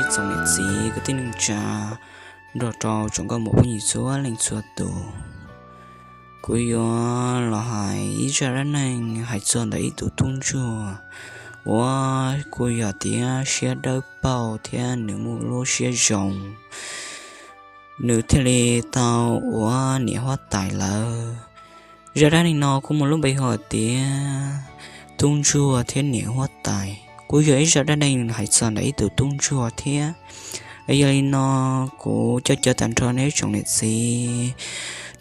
Tsoom niam txiv kwv tij neej tsa nrog rau tsoom nkauj muam phooj ywg txhua leej txhua tus, kuv yuav los hais ib zaj dab neeg hais txog ntawm ib tug tub ntsuag uas kuj yog tias siab dawb paug thiab nws muaj lub siab zoo, nws thiaj li tau ua niam huab tais lawm. Zaj dab neeg no kuj muaj lub npe hu tias tub ntsuag thiab niam huab tais. Kuj yog ib zaj dab neeg hais txog ntawm ib tug tub ntsuag thiab. Yog li no kuv coj caw tag nrho nej tsoom niam txiv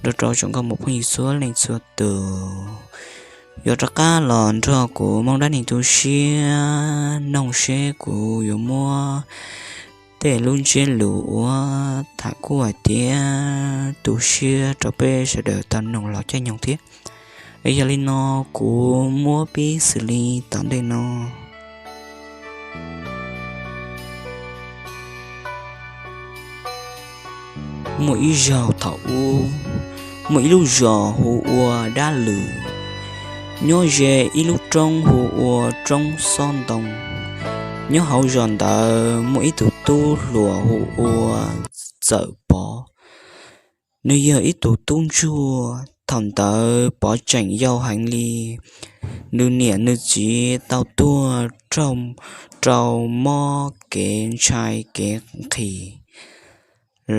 nrog rau tsoom nkauj muam phooj ywg txhua leej txhua tus yuav rov qab los nrog kuv mloog dab neeg tu siab, noog seb kuv yuav muab tej lub ntsiab lus uas tham kuj hais tias tu siab rau peb sawv daws tau noog los caij nyoog thiab. Yog li no kuv muab pib xws li tom ntej no. Muaj ib zaug thaum ub, muaj ib lub zos hu ua Dab Lwm, nyob ze ib lub roob hu ua Roob Xob Ntoo. Nyob hauv zos ntawd muaj ib tug tub hluas hu ua Txawm Pov. Nws yog ib tug tub ntsuag, thaum ntawd Pov tseem yau heev li. Nws niam nws txiv tau tuag raug rau mob kev ntshai kev nqhis.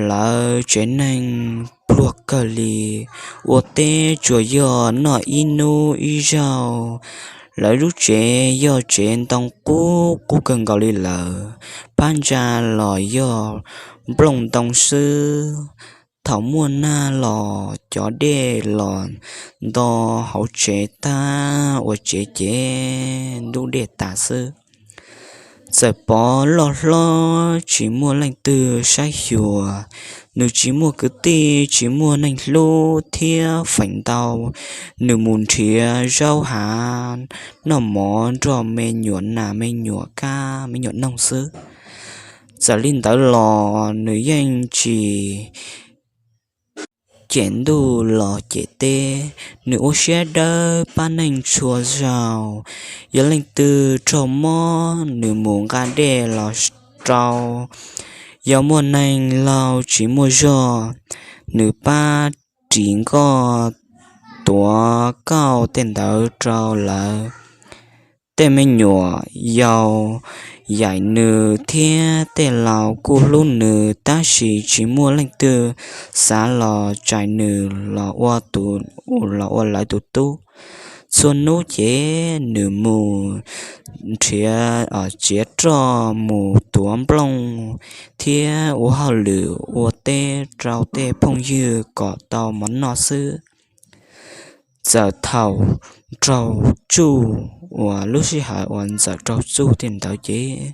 Lawv tsev neeg pluag kawg li, ua teb tsuas yog noj ib hnub ib zaug. Lawv lub tsev yog tsev ntoo qub qub kawg nkaus li lawm, phab ntsa los yog nplooj ntoo xwb. Thaum muaj nag los cov dej los nto hauv tsev tag ua tsev ces ntub dej tas xwb. Txawm Pov loj hlob tsis muaj leej twg saib xyuas, nws tsis muaj kwv tij tsis muaj neeg hlub thiab feem ntau nws mus nrhiav zaub hav noj mov nrog me nyuam nas me nyuam kab me nyuam noog xwb. Txawm li ntawd los nws yeej tsis cem ntuj los cem teb, nws ua siab dawb pab neeg txhua zaus. Yog leej twg raug mob nws mus nqa dej los rau, yog muaj neeg laus tsis muaj zog, nws pab ris nkoj tuav kauj tej ntawd rau lawv. Tej me nyuam yaus yaim nws thiab tej laus kuj hlub nws tab sis tsis muaj leej twg xav los txais nws los ua tus, los ua lawv tus tub. Txhua hnub ces nws mus nrhiav, txiav roj mus tuav nplooj thiab ua hauj lwm ua teb rau tej phooj ywg kom tau mov noj xwb. Txawm thaum raug txuj, uas lub sij hawm uas Txawm raug txuj tej ntawd ces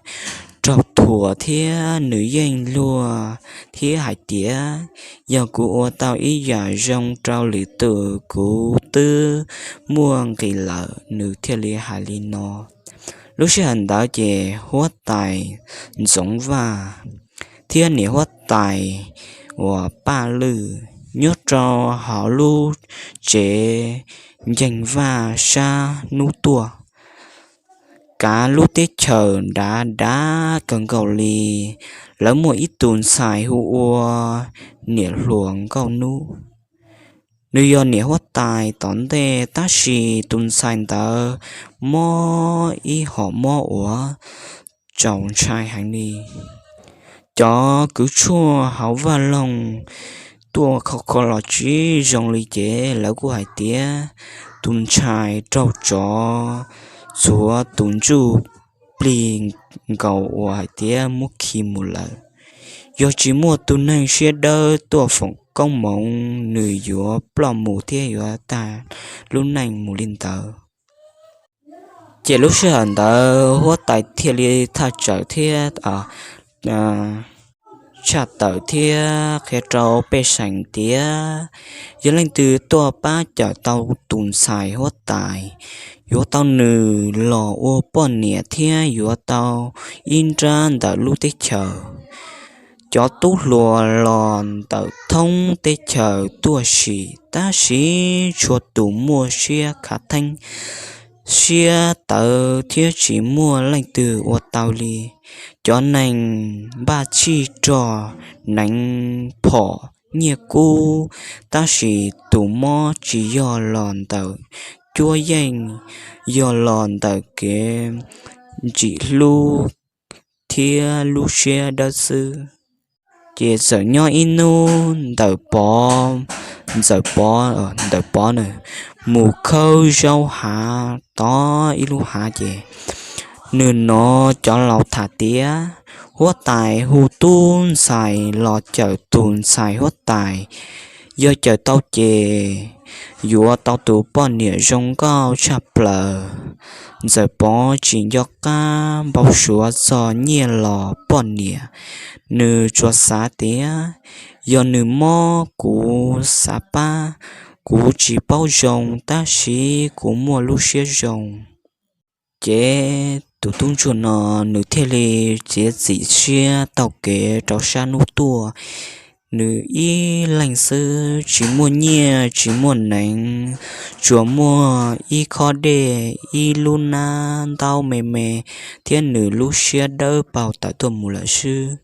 raug thuam thiab nws yeej luag thiab hais tias, yog kuv ua tau ib yam zoo rau lwm tus kuv twb muaj nqis lawm, nws thiaj li hais li no. Lub sij hawm ntawd ces huab tais Ntxoov Vaj thiab niam huab tais uas Paj Lwj nyob rau hauv lub tsev nceeg vaj sab hnub tuaj. Kav lub teb chaws dav dav kawg nkaus li. Lawv muaj ib tus ntxhais hu ua niam hluas Nkauj Hnub. Nws yog niam huab tais tom ntej tab sis tus ntxhais ntawd mob ib hom mob uas txaus ntshai heev li. Cov kws tshuaj hauv vaj loog tuaj kho kho los tsis zoo li ces lawv kuj hais tias tus ntxhais raug tsov txuav tus ntsuj plig nkaus uas hais tias muab khi mus lawm. Yog tsis muaj tus neeg siab dawb tuaj foom koob hmoov nws yuav ploj mus thiab yuav tag lub neej mus li ntawd. Ces lub sij hawm ntawd huab tais thiaj li thaj tsawm thiab tshaj tawm thiab qhia rau pej xeem tias yog leej twg tuaj pab cawm tau tus ntxhais huab tais, yuav tau nws los ua poj niam thiab yuav tau ib nrab ntawm lub teb chaws. Cov tub hluas los ntawm thoob teb chaws tuaj sim tab sis txhua tus muaj siab khav theeb siab tawv thiab tsis muaj leej twg ua tau li. Cov neeg npaj txhij rog, neev phom, nyiaj kub, tab sis tus mob tsis yog los ntawm cuab yeej, yog los ntawm kev ntsim hlub thiab lub siab dawb xwb. Ces txawm nyob ib hnub Ntxawm Pov, Ntxawm Pov, Ntxawm Pov na, mus khawb zaub hav tod ib lub hav ces nws hnov cov laus tham tias huab tais hu tub ntxhais los cawm tus ntxhais huab tais, yog cawm tau ces yuav tau tus poj niam zoo nkauj tshaj plaws. Ntxawm Pov tsis nco qab npau suav txog nyiaj los poj niam, nws tsuas xav tias yog nws mob kuv xav pab, kuv tsis paub zoo tab sis kuv muaj lub siab zoo. Ces tus tub ntsuag no nws thiaj li txiav txim siab taug kev rau sab hnub tuaj. Nws ib leeg xwb, tsis muaj nyiaj tsis muaj neev, tsuas muaj ib khob dej, ib lub hnab ntaub me me thiab nws lub siab dawb paug tawm tuaj mus lawm xwb.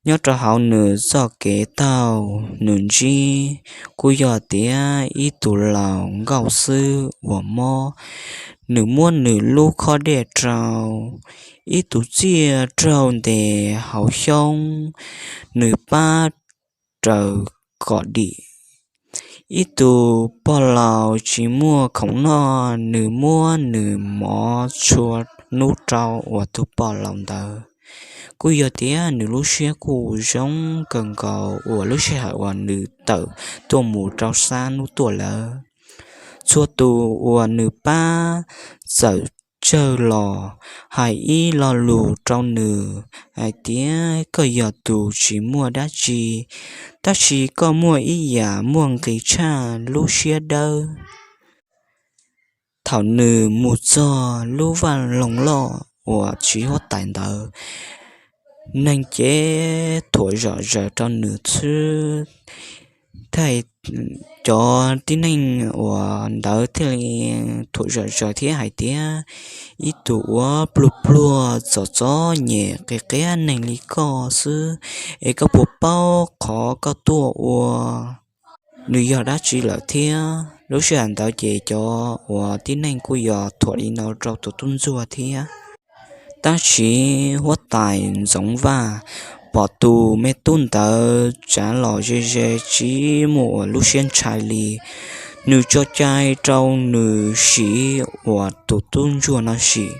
Nyob rau hauv nws txoj kev taug nws ntsib kuj yog tias ib tug laus nkauj xwb uas mob. Nws muab nws lub khob dej rau, ib tus txiaj raug ntes hauv xyoob, nws pab raws kom dim. Ib tus pog laus tsis muaj khoom noj, nws muab nws mov txhua hnub rau uas tus pog laus ntawd. Kuj yog tias nws lub siab kuj zoo kawg nkaus uas lub sij hawm uas nws tawm tuaj mus rau sab hnub tuaj lawm. Txhua tus uas nws pab txawm tsawg los hais ib lo lus rau nws hais tias koj yog tus tsis muaj dab tsi, tab sis koj muaj ib yam muaj nqis tshaj lub siab dawb. Thaum nws mus txog lub vaj loog loj uas txiv huab tais ntawd, neeg ces thuam zom zaws rau nws xwb. Thiaj cov tib neeg uas ntawd thiaj li thuam zom zaws thiab hais tias, ib tug uas pluag pluag txom txom nyem qias qias neeg li koj xwb, es koj puas paub qhov koj tuaj ua? Nws yog dab tsi lawm thiab? Lub sij hawm ntawd ces cov uas tib neeg kuj yog thuam li no rau tus tub ntsuag thiab. Tab sis huab tais Ntxoov Vaj pom tus me tub ntawd tsav los ze ze tsis muaj ua lub siab ntshai li, nws tso cai rau nws siv uas tus tub ntsuag no sim.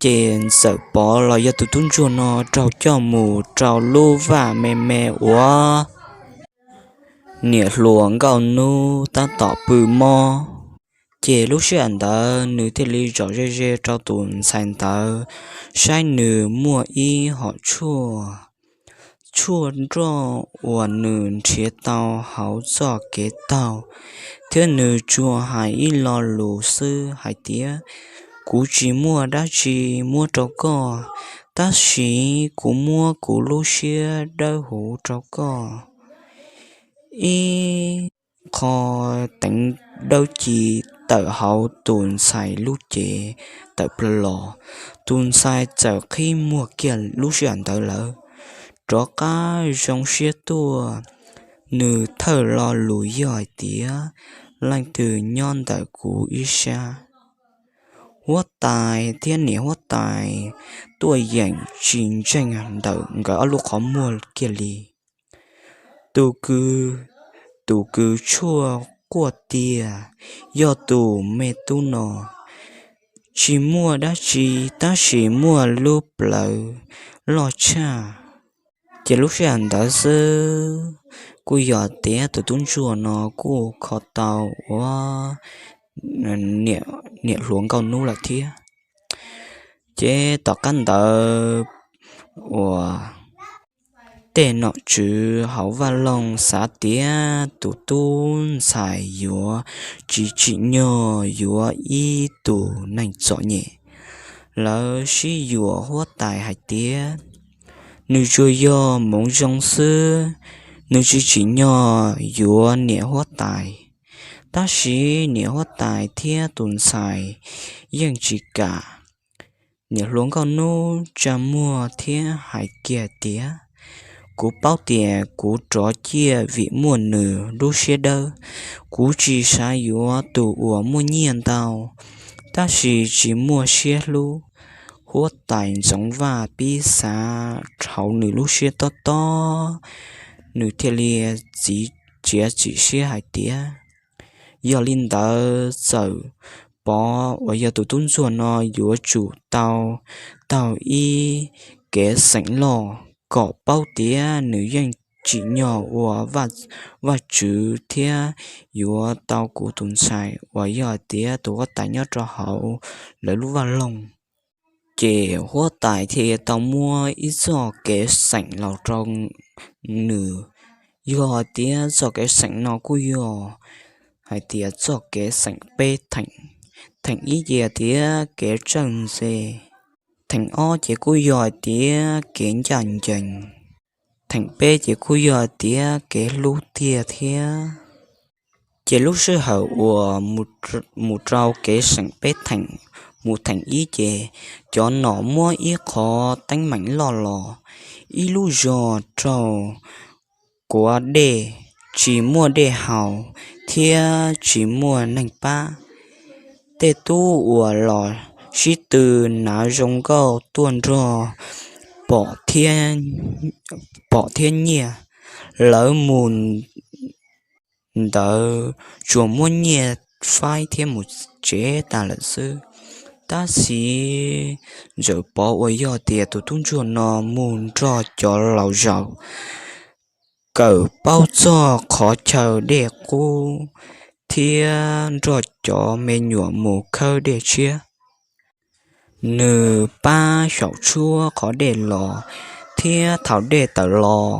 Ces Ntxawm Pov los yog tus tub ntsuag no raug coj mus rau lub vaj me me uas niam hluas Nkauj Hnub tab tom pw mob. Ces lub sij hawm ntawd nws thiaj li zom ze ze rau tus ntxhais ntawd saib nws muaj ib hom tshuaj, tshuaj nroj uas nws nrhiav tau hauv txoj kev taug, thiab nws tsuas hais ib lo lus xwb hais tias, kuv tsis muaj dab tsi muab rau koj, tab sis kuv muab kuv lub siab dawb huv rau koj. Ib qho teev dawb ci tawm hauv tus ntxhais lub cev tawm plaws los, tus ntxhais txawm qhib muag kiag lub sij hawm ntawd lawm, rov qab zoo siab tuaj. Nws thawj lo lus yog hais tias, leej twg nyob ntawm kuv ib sab? Huab tais thiab niam huab tais tuaj yeem tsis ntseeg ntawm nkawd ob lub qhov muag kiag li. Tus kws, tus kws tshuaj quaj tiag yog tus me tub no, tsis muaj dab tsi tab sis muaj lub plawv loj tshaj. Ces lub sij hawm ntawd xwb kuj yog tias tus tub ntsuag no kuj kho tau ua niam hluas Nkauj Hnub lawm thiab. Ces tom qab ntawd uas tej nom tswv hauv vaj loog xav tias tus tub ntxhais yuav tsis tsim nyog yuav ib tug neeg txom nyem, lawv sib yuam huab tais hais tias nws tsuas yog hmoov zoo xwb, nws tsis tsim nyog yuav niam huab tais. Tab sis niam huab tais thiab tus ntxhais yeej tsis kam. Niam hluas nkauj hnub tsa muag thiab hais kiag tias, kuv paub tias kuv rov ciaj vim muaj nws lub siab dawb. Kuv tsis xav yuav tus uas muaj nyiaj ntau tab sis tsis muaj siab hlub. Huab tais Ntxoov Vaj pib xav dhau nws lub siab tob tob, nws thiaj li txiav txim siab hais tias, yog li ntawd txawm Pov uas yog tus tub ntsuag no yuav tsum tau taug ib kev xeem loj kom paub tias nws yeej tsim nyog ua Vajtswv thiab yuav tau kuv tus ntxhais uas yog hais tias tus huab tais nyob rau hauv lawv lub vaj loog. Ces huab tais thiaj tau muab ib txoj kev xeem los rau nws. Yog hais tias txoj kev xeem no kuj yog hais tias txoj kev xeem peb theem. Theem ib ces tias kev txawj ntse, theem ob ces kuj yog hais tias kev ncaj ncees, theem peb ces kuj yog hais tias kev hlub tiag thiab. Ces lub sij hawm uas mus rau kev xeem peb theem, mus theem ib ces cov nom muab ib qho teeb meem loj los, ib lub zos raug kuav dej, tsis muaj dej haus thiab tsis muaj neeg pab. Tej tub uas los sib tw hnav zoo nkauj tuaj nrog Pov thiab nyiaj, lawv mus ntawd tsuas muab nyiaj faib thiab mus tsev tas lawm xwb. Tab sis ntxawm Pov uas yog tias tus tub ntsuag no mus nrog cov laus zaum, kawm paub txog qhov chaw dej qub thiab nrog cov me nyuam mus khawb dej tshiab. Nws pab xyaum tshuab qhov dej los, thiab thaum dej tawm los,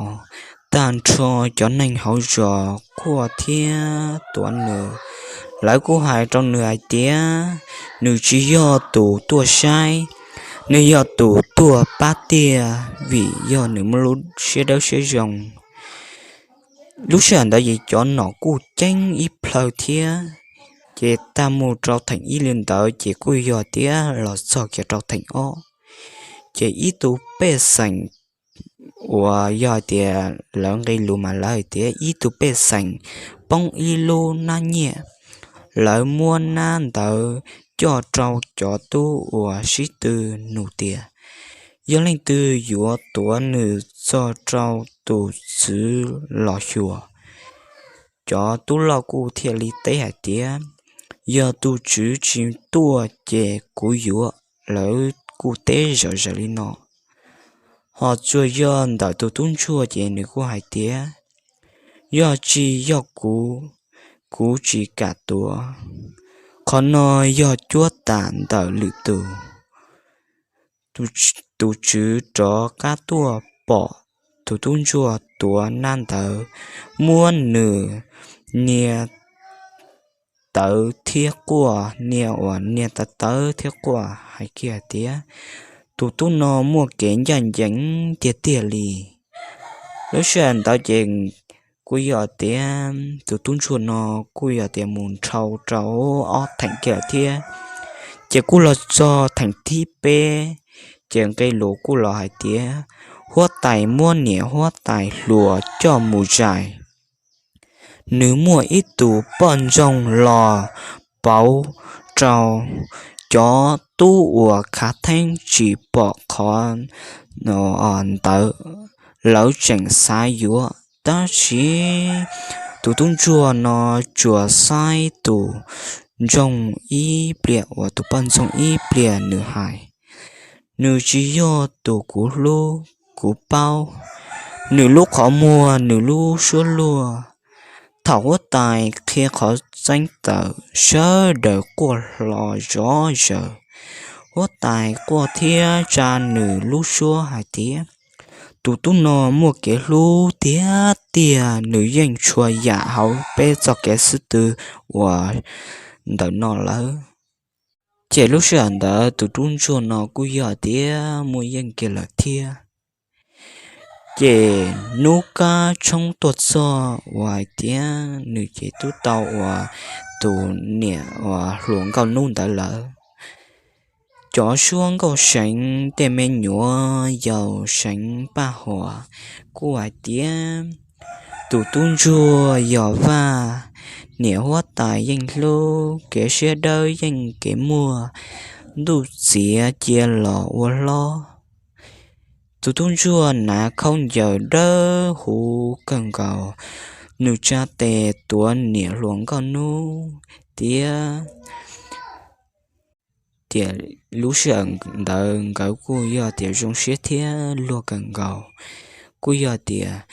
tag nrho cov neeg hauv zos quaj thiab tuav nws. Lawv kuj hais rau nws hais tias nws tsis yog tus tuaj saib, nws yog tus tuaj pab tiag vim yog nws muaj lub siab dawb siab zoo. Lub sij hawm ntawd ces cov nom kuj ceeb ib plhaw thiab. Ces tag mus rau theem ib li ntawd ces kuj yog tias los txog kiag rau theem ob, ces ib tug pej xeem uas yog hais tias lawv nqe lus mas lawv hais tias ib tug pej xeem poob ib lub nab nyiaj. Lawv muab nab ntawd coj rau cov tub uas sib tw nug tias yog leej twg yuav tuav nws txog rau tus txwv los xyuas. Cov tub loj kuj thiaj li teb hais tias yog tus tswv tsis tuaj ces kuv yuav. Lawv kuj teb zom zaws li no. Ho tsuas yog ntawm tus tub ntsuag ces nws kuj hais tias yog tsis yog kuv, kuv tsis kam tuav. Qhov no yog cuab tam ntawm lwm tus. Tus tswv rov qab tuaj pom tus tub ntsuag tuav nab ntawd, muab nws nias tawv thiab quaj, nias uas nias tawv tawv thiab quaj hais kiag tias tus tub no muaj kev ncaj ncees tiag tiag li. Lub sij hawm ntawd ces kuj yog tias tus tub ntsuag no kuj yog tias mus dhau rau ob theem kiag lawm thiab. Ces kuj los txog theem thib peb, ces nqe lus kuj los hais tias huab tais muab niam huab tais hluas coj mus zais. Nws muaj ib tus poj ntxoog los pauv rau cov tub uas khav theeb tsis pom qhov ntawd, lawv tseem xav yuav. Tab sis tus tub ntsuag no tsuas saib tus ntxoog ib pliag uas tus poj ntxoog ib pliag nws hais, nws tsis yog tus kuv hlub kuv paub. Nws lub qhov muag nws lub suab luag. Thaum huab tais qhia qhov tseeb tawm sawv daws quaj hlo zov zaws. Huab tais quaj thiab tsa nws lub suab hais tias tus tub no muaj kev hlub tiag tiag, nws yeej tshua yam hauv peb txoj kev xwb tw uas ntawm no lawm. Ces lub sij hawm ntawd tus tub ntsuag no kuj yog tias muaj yeej kiag lawm thiab. Ces hnub qab tshoob tuaj txog uas hais tias nws ces twb tau ua tus niam uas hluas nkauj hnub ntawd lawm. Cov suab nkauj seev tej me nyuam yaus seev paj huam kuj hais tias tus tub ntsuag yog Vaj, niam huab tais yeej hlub, kev siab dawb yeej kev muaj, ntuj txiav cia los ua hlob. Tus tub ntsuag hnav khaub ncaws dawb huv kawg nkaus, nws tsa tes tuav niam hluas nkauj hnub tiav. Tiam lub sij hawm ntawd nkawd kuj yog tias zoo siab thiab luag kawg nkaus. Kuj yog tias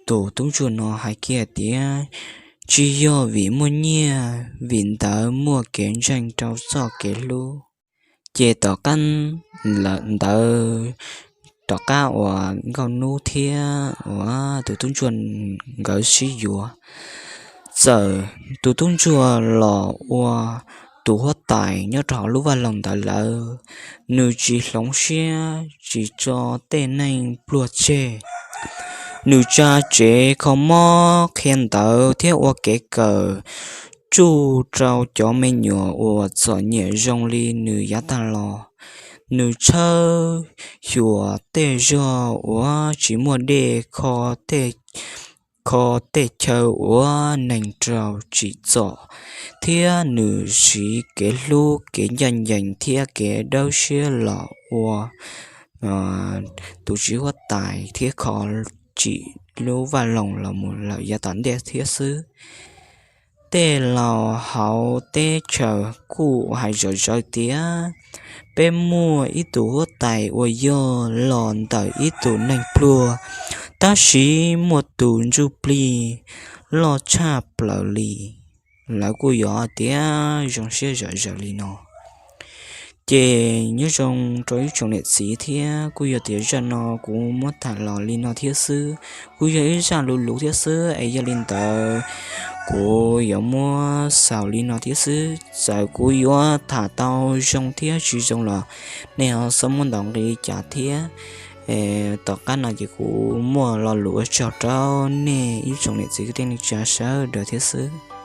tus tub ntsuag no hais kiag tias tsis yog vim muaj nyiaj, vim ntawd muaj kev ntseeg rau txoj kev hlub. Ces tom qab ntawd, tom qab uas nkauj hnub thiab uas tus tub ntsuag nkawd sib yuav, txawm tus tub ntsuag los ua tus huab tais nyob rau hauv lub vaj loog ntawd lawm, nws tsis hloov siab tsis tso tej neeg pluag tseg. Nws tsa tsev kho mob qhia ntawv thiab ua kev kawm tsuj rau cov me nyuam uas txom nyem zoo li nws yav tag los. Nws tshawb xyuas tej zog uas tsis muaj dej, kho tej chaw uas neeg raug tsim txom, thiab nws siv kev hlub, kev ncaj ncees thiab kev dawb siab los ua tus tswv huab tais thiab kho tsim lub vaj loog los mus lawm yav tom ntej thiab xwb. Tej laus hauv teb chaws kuj hais zom zaws tias peb muaj ib tug huab tais uas yog los ntawm ib tug neeg pluag, tab sis muaj tus ntsuj plig loj tshaj plaws li. Lawv kuj yuav tias zoo siab zom zaws li no. Ces nyob zoo rau ib tsoom niam txiv thiab, kuj yog tias zaj no kuv muab tham los li no thiab xwb, kuj yog ib zaj luv luv thiab xwb es yog li ntawd kuv yuav muab xaus li no thiab xwb. Txawm kuv yuav tham tau zoo thiab tsis zoo los nej ho txhob muab ntaus nqi li cas thiab. Tom qab no ces kuv muaj lo lus ua tsaug rau nej ib tsoom niam txiv kwv tij neej tsa sawv daws thiab xwb.